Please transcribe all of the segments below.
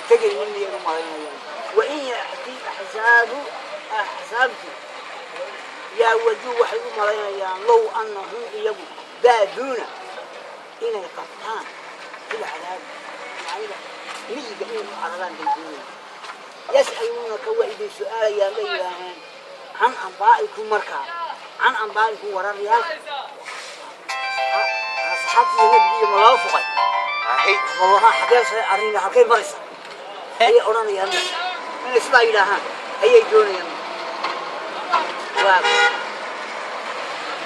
Tegaynin miyay u malaynayaan? Wain ya'ti axsaabu axsaabtu yaa waduu, waxay u malaynayaan low annahum iyagu baaduuna inay qabtaan fil cadaabi, macniga miyiga inay u cararaan bay doonayaan. Yas'aluunaka, waa idin su'aalayaan bay yidhaaheen, can ambaa'ikum, markaa can ambaa'ikum, wararyaalka asxaabtii nabigiiyo ma loo fuqay? Ahay. Wallaha, xagee soo arrin, halkay maraysa ayay odhanayaan. Inay sidaa yidhaahaan ayay doonayaan. Waa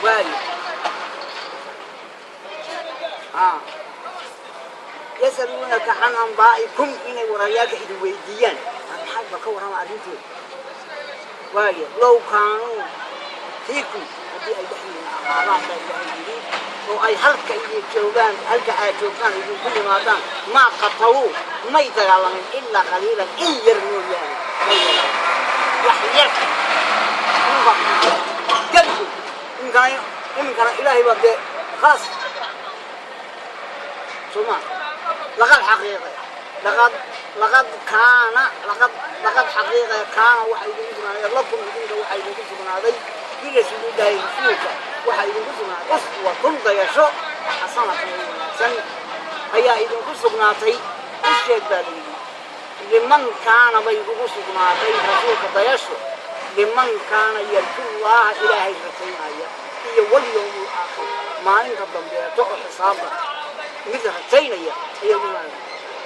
waayo yasaluunaka can ambaa'ikum, inay wararyaalka idin weydiiyaan, maxaad ba ka warrama arrintooda. Waayo low kaanuu fiikum, haddii ay dhexdiina ahaadaan baa Ilaahay yidhi, oo ay halka idin joogaan, halka aad joogtaan idinku yimaadaan, maa qataluu, may dagaalamin, ilaa qaliilan, in yar mooyaane. May dagaalamin wax yar unba gelku. Iminkana Ilaahay baa dee khalaas soma. Laqad xaqiiqe laqad kaana laqad xaqiiqe kaana waxa idinku sugnaaday, lakum idinka waxaa idinku sugnaaday, birasuulillaahi, rasuulka waxaa idinku sugnaaday, uswatun, dayasho, xasanatan, oo wanaagsan ayaa idinku sugnaatay. U sheeg baa la yidhi, liman kaana bay ugu sugnaatay rasuulka dayasho, liman kaana yarjullaaha, Ilaahay rajaynaya, iyo walyawm alaakhir, maalinta dambeeto oo xisaabta mid rajaynaya ayaa ugu maanay,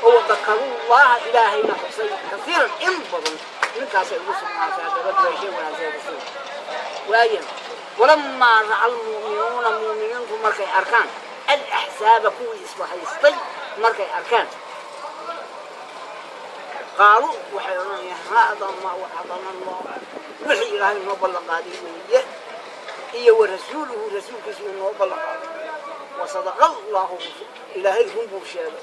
oo wadakarullaha, Ilaahayna xusay, kasiiran, in badan, ninkaasay ugu sugnaatay. Haddaba dayasho wanaagsan rasuulka waayan. Walamaa raca almu'minuuna, mu'miniintu markay arkaan, alaxsaaba, kuwii isbahaystay markay arkaan, qaaluu, waxay odhanayaan, haadaa maa wacadana Allah, wixii Ilaahay noo ballan qaaday weeye, iyo wa rasuuluhu, rasuulkiisu uu noo ballan qaaday, wasadaqa Allahu, Ilaahay run buu sheegay,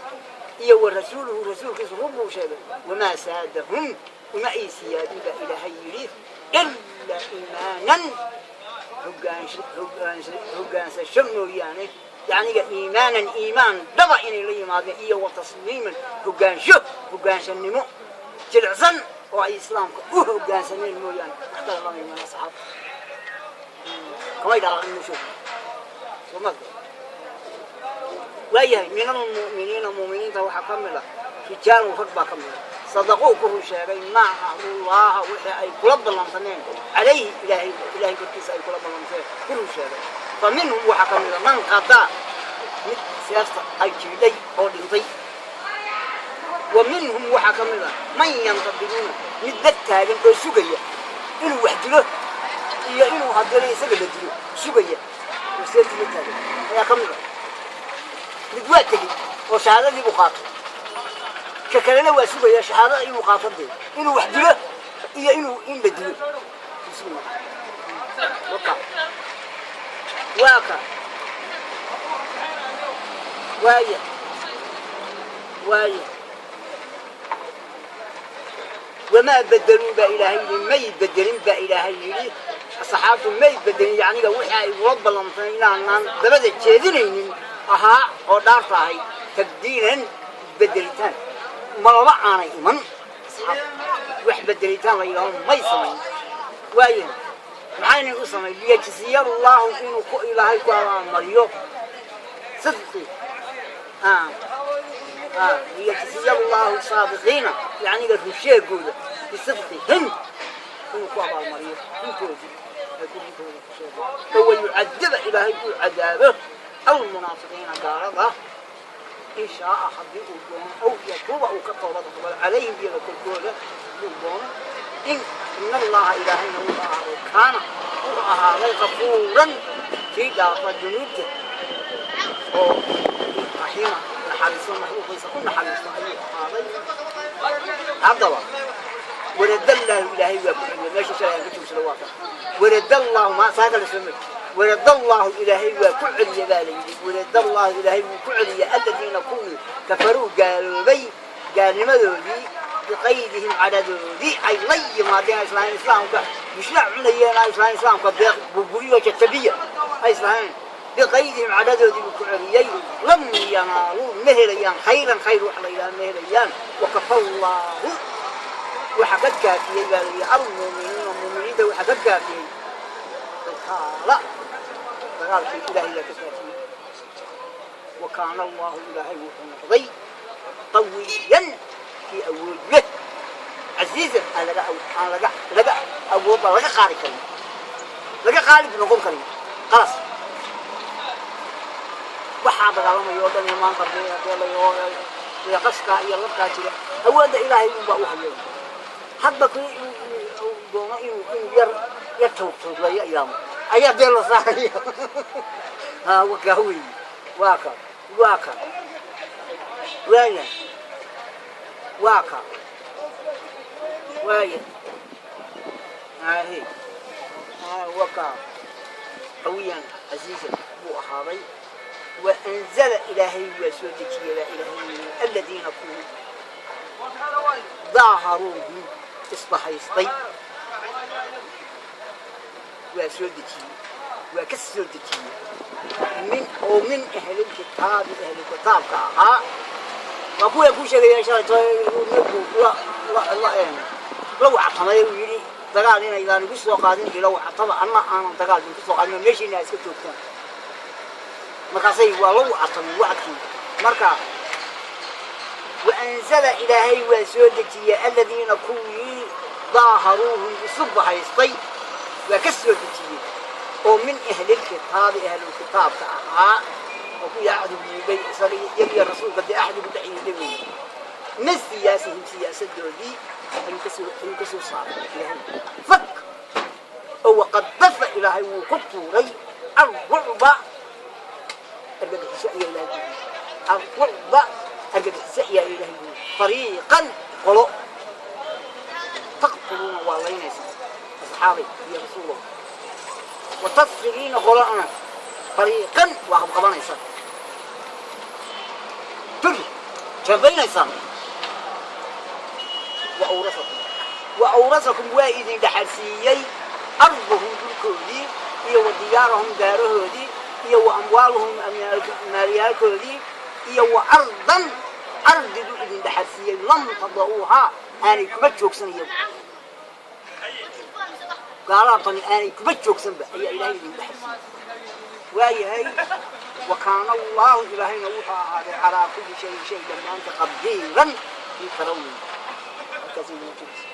iyo wa rasuuluhu, rasuulkiisu run buu sheegay. Wamaa saadahum, uma ay siyaadin baa Ilaahay yidhi, ilaa iimaanan, hogaansasho mooyaane, yacniga iimaanan, iimaan dhaba inay la yimaadeen, iyo wa tasliiman, hogaansho, hogaansanimo jilicsan oo ay islaamka u hogaansameen mooyaane, wax kale lama imaan. Asxaabta kamay dhaqaaqin musho soomad. Waayahay, min almu'miniina, mu'miniinta waxaa ka mid a, rijaalun, rag baa ka mid a, sadaquu, ku run sheegay, maa cahdullaaha, wixii ay kula ballantameen, calayhi, Ilaahay, Ilahay korkiisa ay kula ballanteen ku run sheegay. Fa minhum, waxaa ka mid a, man qadaa, mid seefta ay jiidhay oo dhintay. Wa minhum, waxaa ka mid a, man yantadiruuna, mid dad taagan oo sugaya inuu wax dilo iyo inuu haddana isaga la dilo sugaya, oo seeftii la taagan ayaa ka mid a. Mid waa tegey oo shahaadadii buu qaatay, ka kalena waa sugaya shahaadada inuu qaato, dee inuu wax dilo iyo inuu in la dilo. Waka waa ka waaya waaya. Wamaa bedeluu baa Ilaahay yidhi, may bedelin baa Ilaahay yidhi, asxaabtu may bedelin, yacniga wixii ay ula ballantay inaanaan dabada jeedinaynin ahaa oo dhaarta ahayd, tabdiilan, bedelitaan malaba aanay iman. Asxaab wax bedelitaan la yidhaaho may samayn. Waayahay, maxaynay u samayn? Liyajziya Allahu, inuu ku Ilaahay ku abaalmariyo sidqi, liyajziya Allahu saadiqiina, yacniga rusheegooda, bisidqihim, inuu ku abaalmariyo runtoodii ay ku runtooda ku sheegeen, oo wayucadiba, Ilaahay uu cadaabo, almunaafiqiina, gaalada, in shaaa, haddii uu doono, aw yatuuba, uu ka toobad aqbalo, calayhim, iyaga korkooda, hadduu doono. In Allaha, Ilaahayna wuxuu ahaaday, kaana, wuxuu ahaaday, qafuuran, kii dhaafa dunuubta, oo raxiima, naxariiso, makhluuqiisa u naxariisto ayuu ahaaday. Haddaba waradallaahu, Ilaahay waa ku celiyay meesha shalay aan ka joogsada, waa kan waradallaahu ma saaka la soo mari. Waradallaahu, Ilaahay waa ku celiye baa la yidhi. Waradallaahu, Ilaahay wuu ku celiyey, aladiina, kuwii, kafaruu, gaaloobay, gaalnimadoodii, biqaydihim, cadhadoodii ay la yimaadeen, islaam islaamka bushra cunayeen, ay islaam islaamka deeq burburiyo jajabiya ay islaameen. Biqaydihim, cadhadoodii buu ku celiyey. Lam yanaaluu, ma helayaan khayran, khayr wax la yidhaha ma helayaan. Wakafa allaahu, waxa ka kaafiyey baa la yidhi almuuminiina, muuminiinta waxa ka kaafiyey qitaala, dagaalkii Ilaahay baa ka kaafiyey. Wa kaana allahu, Ilaahay wuxuu noqday qawiyan, kii awood leh, casiizan, aan laga aan laga laga awoodba laga qaadi karin, laga qaalib noqon karin. Qalas, waxaa dagaalamaya oo dhan iyo maanta dee qaskaa iyo labkaa jira, awoodda Ilaahay unbaa u hayay. Hadba kii doono inuu yar yar tawgtawgleeyo ayaamo ayaa dee la saaraya. Ha, wakaa wey, waa ka, waa ka, waaya, waa ka, waaya, ahe, waka qawiyan casiizan buu ahaaday. Waanzala, Ilaahay waa soo dejiyey baa Ilaahay aladiina kuwii daaharuuhum isbahaystay waa soo dejiyey, waa ka soo dejiyey min oo min ahlilkitaabi, ahlilkitaabka ahaa. Waa kuwaa kuu sheegaya shalayto nabigu la la wactamay, uu yidhi dagaal inaydaan igu soo qaadin ila wactaba, anna aanan dagaal idinku soo qaadin oo meeshiina iska joogtaan. Markaasay waa la wactamay wacdkii. Marka waanzala, Ilaahay waa soo dejiyey aladiina kuwii daaharuuhum isu bahaystay waa ka soo dejiyey oo min ahlilkitaabi, ahlulkitaabka ahaa, oo kuwii axdigu yiilay isaga iyagiyo rasuulka dee axdigu dhex yiilay weeye. Min siyaasihim, siyaasadoodii ayuu kasoo saaray Ilaahay fak oo waqadafa, Ilaahay wuu ku tuuray arrucba, argagixiso ayaa Ilaahay ku arrucba, argagixiso ayaa Ilaahay ku fariiqan, qolo taqtuluuna waa laynaysaa asxaabay iyo rasuulow, watasriina qolana fariiqan waa qabqabanaysaa, tur jeebaynaysaan. Waawrasakum, wa awrasakum, waa idin dhaxalsiiyey ardahum, dhulkoodii, iyo wa diyaarahum, daarahoodii, iyo wa amwaaluhum, maalyaalkoodii, iyo wa ardan, ardidu idin dhaxalsiiyey lam tada'uuhaa, aanay kuma joogsan iyagu, gaalaatani aanay kuma joogsanba ayaa Ilaahay idin dhaxalsiiyey. Waayahay, wa kaana allahu, Ilaahayna wuxuu ahaaday calaa kulli shayin, shay dhammaanta, qadiiran, kii kara weyn. Halkaas inoo joogsa.